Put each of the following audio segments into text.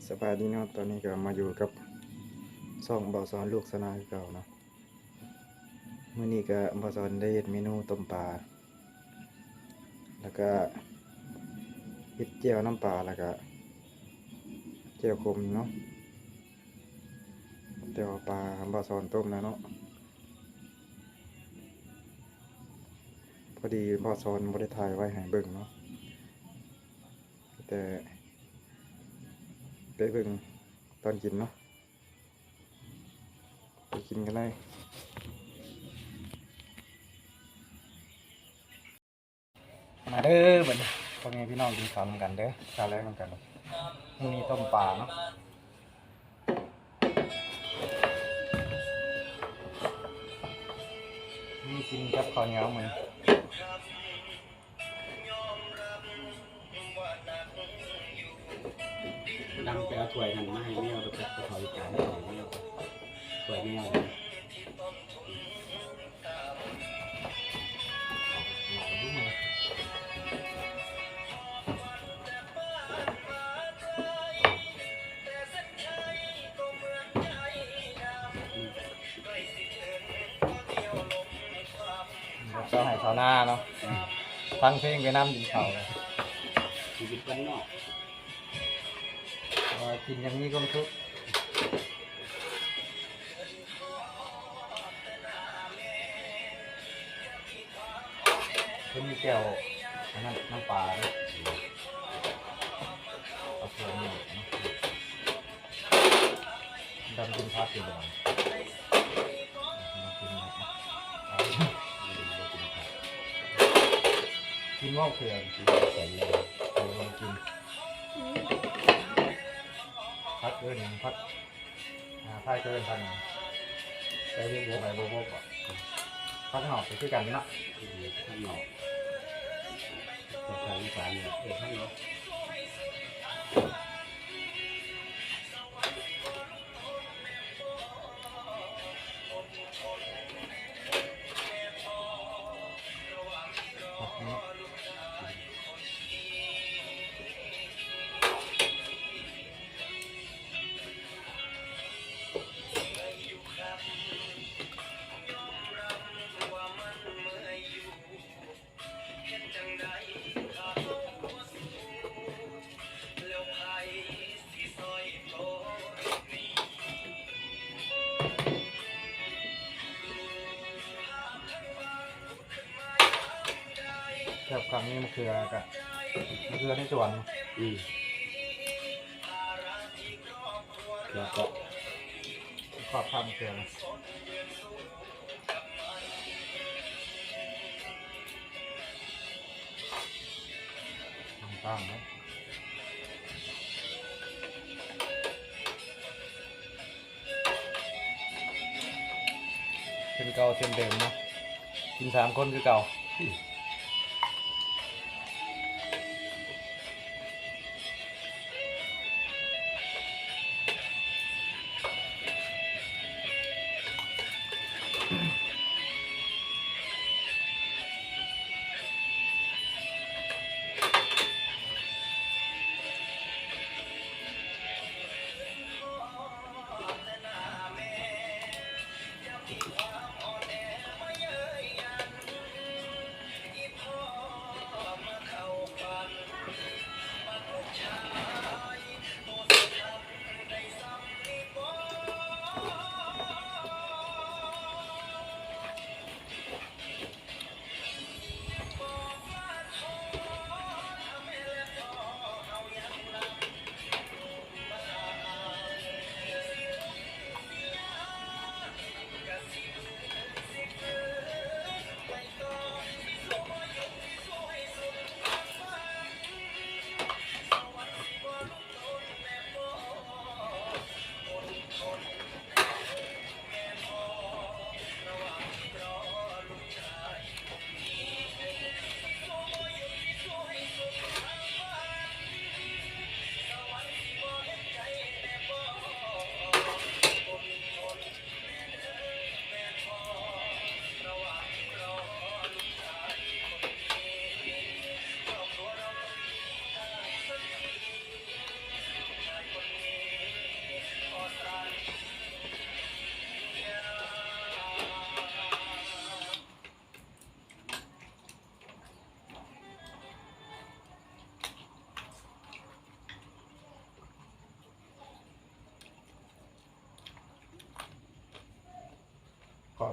ສະບາຍດີເນາະ, ຕອນນີ້ກໍມາຢູ່ກັບຊ່ອງບ່າວສອນລູກຊາວນາຄືເກົ່າເນາະ. ມື້ນີ້ກໍບ່າວສອນໄດ້ເຮັດເມນູຕົ້ມປາ ແລ້ວກໍເຮັດແຈ່ວນ້ຳປາ ແລ້ວກໍແຈ່ວຂົມເນາະ. ແຕ່ວ່າປາບ່າວສອນຕົ້ມແລ້ວເນາະ, ພໍດີບ່າວສອນບໍ່ໄດ້ຖ່າຍໄວ້ໃຫ້ເບິ່ງເນາະ, ແຕ່ໄປເບິ່ງຕອນກິນເນາະ. ໄປກິນກັນເລີຍ. ມາເດີບັດນີ້ ພໍ່ແມ່ພີ່ນ້ອງກິນເຂົ້ານຳກັນເດີ, ເຊົ້າແລງນຳກັນ. ມື້ນີ້ຕົ້ມປາເນາະ, ມີກິນກັບເຂົ້າໜຽວມື້ນີ້. ນຳໄປເອົາຖ້ວຍນັ້ນມາໃຫ້ແມວ ໄປເອົາຖ້ວຍຈານໃຫ້ແມວ ຖ້ວຍແມວ. ເຈົ້າໄຮ່ຊາວນາເນາະ, ຟັງເພງໄປນຳກິນເຂົ້າ. ຊີວິດບ້ານນອກ ເອີ ກິນຢ່າງມີຄວາມສຸກ. ເພິ່ນມີແຈ່ວອັນນັ້ນ ນ້ຳປາເດ້, ເອົາເຂົ້າໜຽວເນາະ. ດຳກິນຜັກຢູ່ບໍ່? ກິນເວົ້າເຂືອ ກິນເວົ້າເຂືອ ເອີ ບໍ່ກິນ. ຜັກເອີ້ນຫຍັງ? ຜັກ ອ່າ ໄທເອີ້ນຜັກຫຍັງ? ໃບບົວບົກ. ໃບບົວບົກບໍ? ຜັກຫອມກໍຄືກັນເນາະ. ອືມ ຜັກຫອມ ພາສາອີສານນີ້ເອີ້ນຜັກຫອມ. ແບບຄັກນີ້ ມະເຂືອກະ ມະເຂືອໃນສວນ. ອືມ ແລ້ວກໍຂອບທາງເຂືອ ຕ່າງໆເນາະ. ເຊັ່ນເກົ່າເຊັ່ນເດີມເນາະ, ກິນສາມຄົນຄືເກົ່າ. ອ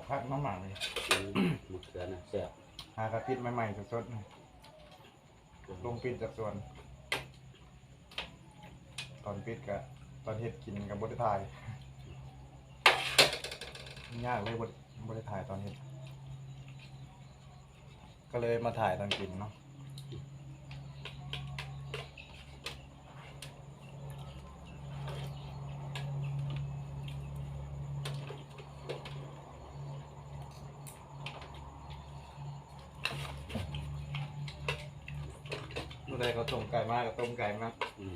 ຜັດມາໝາກນີ້ ອືມ ໝາກເຂືອນະແຊບ ຫາກະຕິດໃໝ່ໆ ສົດໆ ນີ້ ລົງປິດຈາກສວນ ຕອນປິດກະ ຕອນເຮັດກິນກະບໍ່ໄດ້ຖ່າຍ ຍາກເລີຍ ບໍ່ ບໍ່ໄດ້ຖ່າຍຕອນເຮັດ ກະເລີຍມາຖ່າຍຕອນກິນເນາະ. ມື້ໃດເຂົາຕົ້ມໄກ່ມາກະຕົ້ມໄກ່ມາ ອືມ.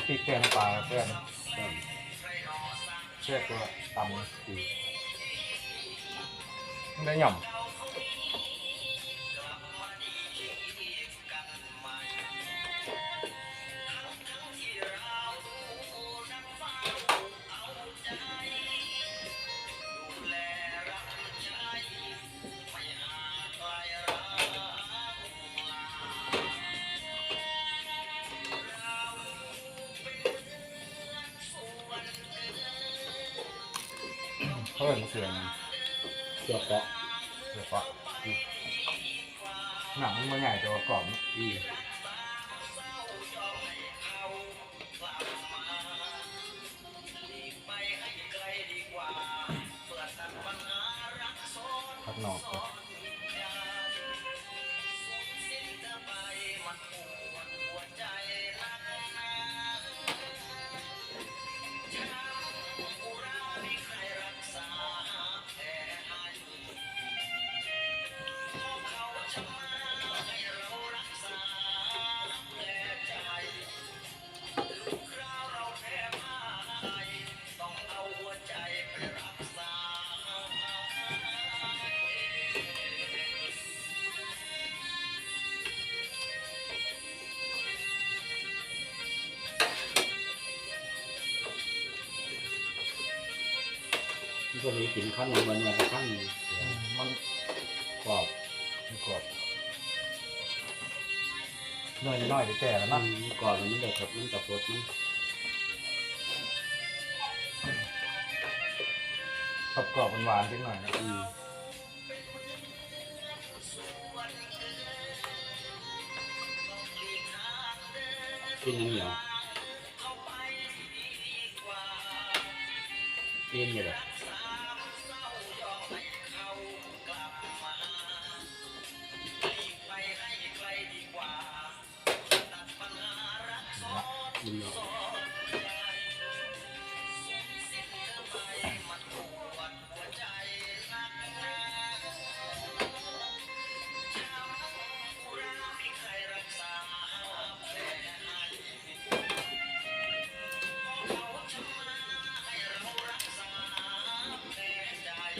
ປິກແກງປາແຊບ ແຊບກວ່າຕຳ ອືມ ໄດ້ຫຍ້ຳ. ເຂົາເອີ້ນເສືອຫຍັງ? ເສືອເປາະ ເສືອເປາະ ອືມ ໜັງມັນບໍ່ໃຫຍ່ແຕ່ວ່າກອບເນາະ ອືມ. ຜັກໜອກ ເພິ່ນຊິກິນຄຳໜຶ່ງ ເມື່ອຍໆ ຄຳໜຶ່ງ ອືມ ມັນກອບ ມັນກອບ ໜ່ວຍນ້ອຍໆ ແຕ່ລະເນາະ ອືມ ກອບແລ້ວມັນໄດ້ ມັນກະສົດ ມັນກອບໆ ຫວານໆ ຈັກໜ້ອຍເນາະ ອືມ. ກິນນ້ຳໜຽວ ກິນຢູ່ເດ້ ກິນເນາະ.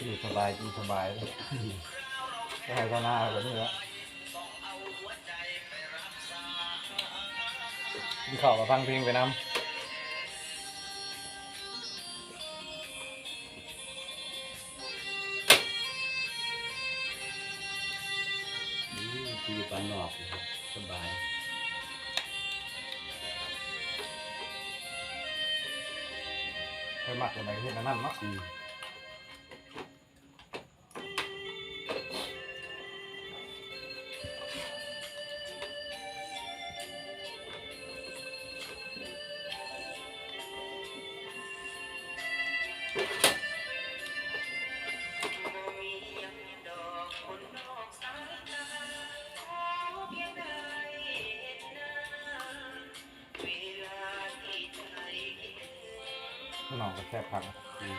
ຢູ່ສະບາຍ ກິນສະບາຍ ໄປໄຮ່ໄປນາແບບນີ້ແຫຼະ. ກິນເຂົ້າກະຟັງເພງໄປນຳ. ອືມ ຊີວິດບ້ານນອກ ແຊ ສະບາຍ ໃຜມັກອັນໃດເຮັດອັນນັ້ນເນາະ. ອືມ ນ້ອງກໍແຊບຄັກ. ອືມ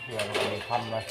ເພື່ອມັນເປັນຄຳເລີຍ.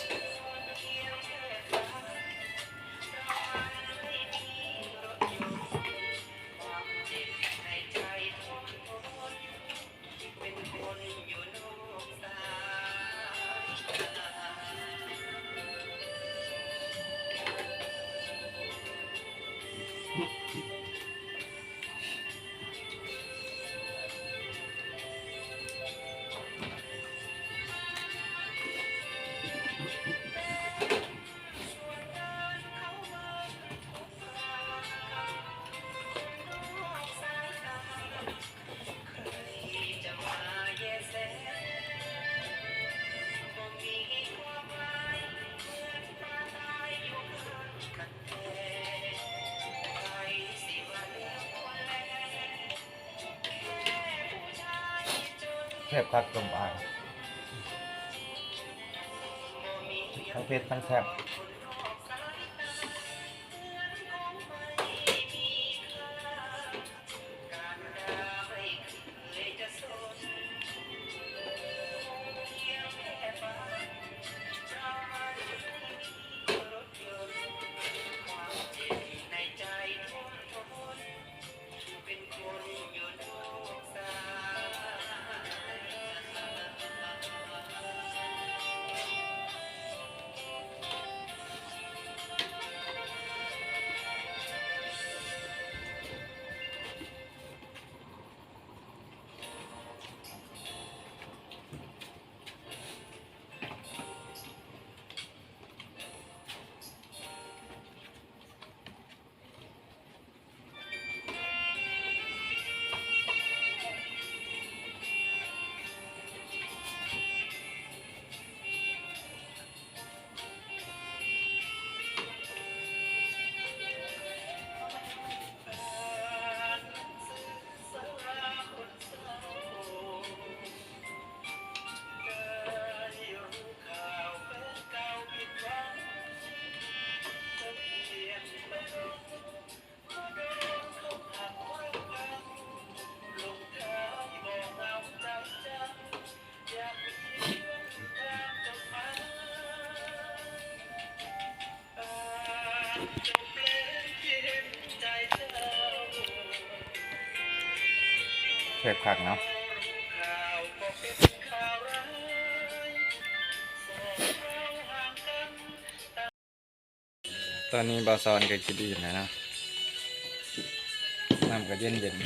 ແຊບຄັກ ຕົ້ມອ້າຍ ທັງເຜັດທັງແຊບ. ແຊບຄັກເນາະ. ຕອນນີ້ບ່າວສອນກໍກິນອີ່ມແລ້ວເນາະ ນ້ຳກໍເຢັນໆ.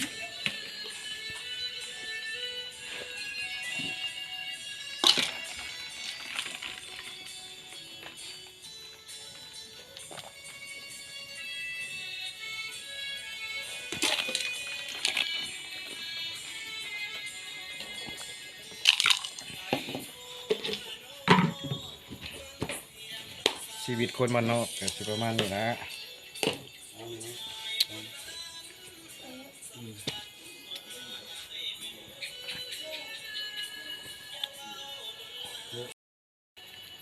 ຊີວິດຄົນບ້ານນອກກໍຊິປະມານນີ້ລະ.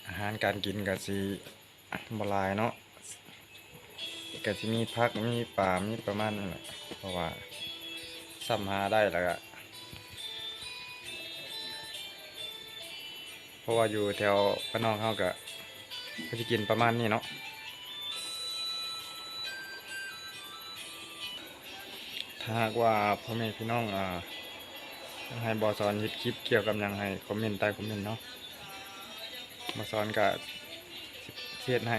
ອາຫານການກິນກໍຊິບໍ່ຫຼາຍເນາະ, ກໍຊິມີຜັກ ມີປາ ມີປະມານນັ້ນແຫຼະ ເພາະວ່າຊ່ຳຫາໄດ້ ແລ້ວກໍ ເພາະວ່າຢູ່ແຖວບ້ານນອກເຮົາກໍ ກໍຊິກິນປະມານນີ້ເນາະ. ຖ້າຫາກວ່າພໍ່ແມ່ພີ່ນ້ອງ ອ່າ ຢາກໃຫ້ບ່າວສອນເຮັດຄລິບກ່ຽວກັບຫຍັງ ໃຫ້ຄອມເມັນໃຕ້ຄອມເມັນເນາະ, ບ່າວສອນກະຊິເຮັດໃຫ້.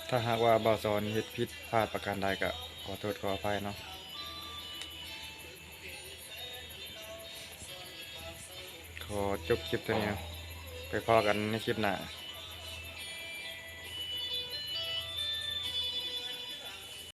ຖ້າຫາກວ່າບ່າວສອນເຮັດຜິດພາດປະການໃດ ກະຂໍໂທດຂໍອະໄພເນາະ. ຂໍຈົບຄລິບເທົ່ານີ້ເນາະ, ໄປພໍ້ກັນໃນຄລິບໜ້າ.